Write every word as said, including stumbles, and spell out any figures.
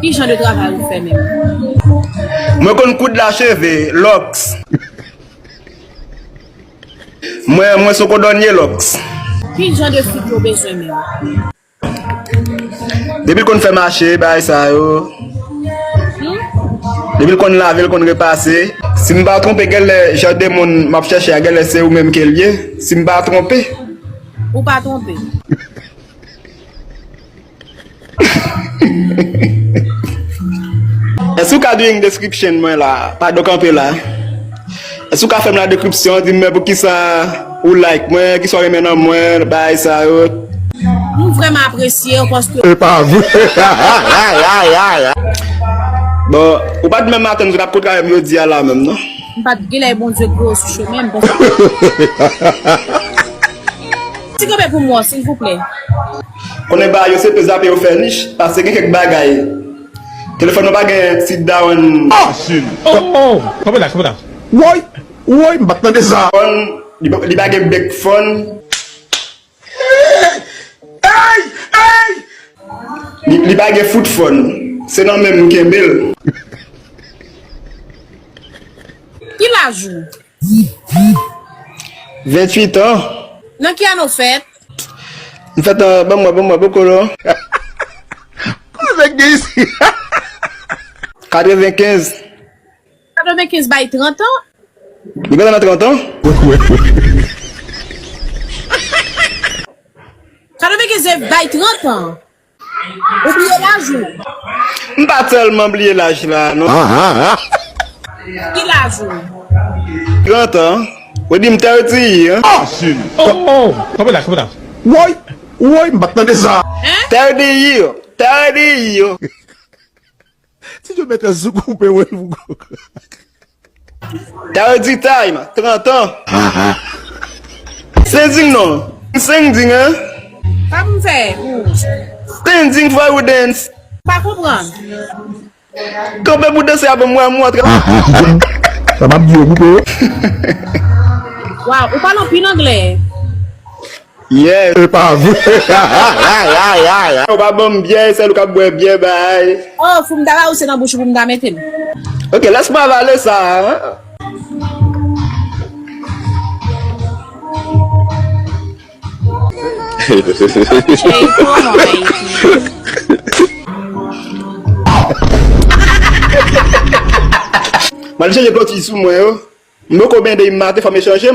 Ki jan de travay ou fè menm? Mwen konn koud la cheve, lòks. Mwen, mwen se yon kodònye lòks. Ki jan de figi w bezwen menm? Depi l konn fè mache, bagay sa yo. Hmm? Depi l konn lave, l konn repase. Si m pa twonpe, genlè jan de moun m ap chèche a, genlè se ou menm ke l ye. Si m pa twonpe. Ou pa twonpe. Èske w ka doing description mwen la? Padon, kanpe la. Èske w ka fè m la description, di m men poukisa ou like mwen, kisa w renmen nan mwen, bagay sa yo. M vrèman apresye w paske. E pa vre. Bon, ou pa t menm atann ke w t ap kontre avè m jodi a la menm, non? M pa t genlè Bondye gwo sou chemen m paske. Ti kanpe pou mwen, silvouplè. Konnen bagay yo se pe zape yo fè nich, paske gen kèk bagay. Telefòn nan pa gen sit down. Oh, shit. Oh, oh. Kanpe la, kanpe la. Woy, woy, m pa t tande sa. Fòn, li pa, li pa gen bèk fòn. Hey, hey. Li, li pa gen fout fòn. Se nan men m kenbe l. Ki laj ou? Venntuit an. Nan ki ane w fèt? M fèt an, ban mwen, ban mwen, bokolo. Koze k gen isi? Katrevenkenz. Katrevenkenz bay trant an? Li gentan nan trant an? Katrevenkenz bay trant an. Ou bliye laj ou? M pa tèlman bliye laj la, non. Ki laj ou? Trant an. Ou di m thirty year. Oh, shit. Oh, oh. Kanpe la, kanpe la. Woy, woy, m pa t tande sa. Hein? Thirty year. Thirty year. Ti Djo mèt sou koupe, wi. Thirty time, trant an. Sending non. Sending, hein? Sa pou m fè pou ou? Sending for you dance. Pa konprann. Kanpe pou danse avè m, mwen, mwen. Sa m ap di yo koupe. Waw, ou pale anpil anglè. Yeah. E pa vre. Ou pa ban m byè, sèl ou ka bwè byè, bay. Oh, fou m ta ba ou se nan bouch ou pou m ta mete l. Ok, lès m avale sa, hein. Hey, come on, baby. M al chanje pwodui sou mwen, yo. M poko bende, m maten, fò m chanje.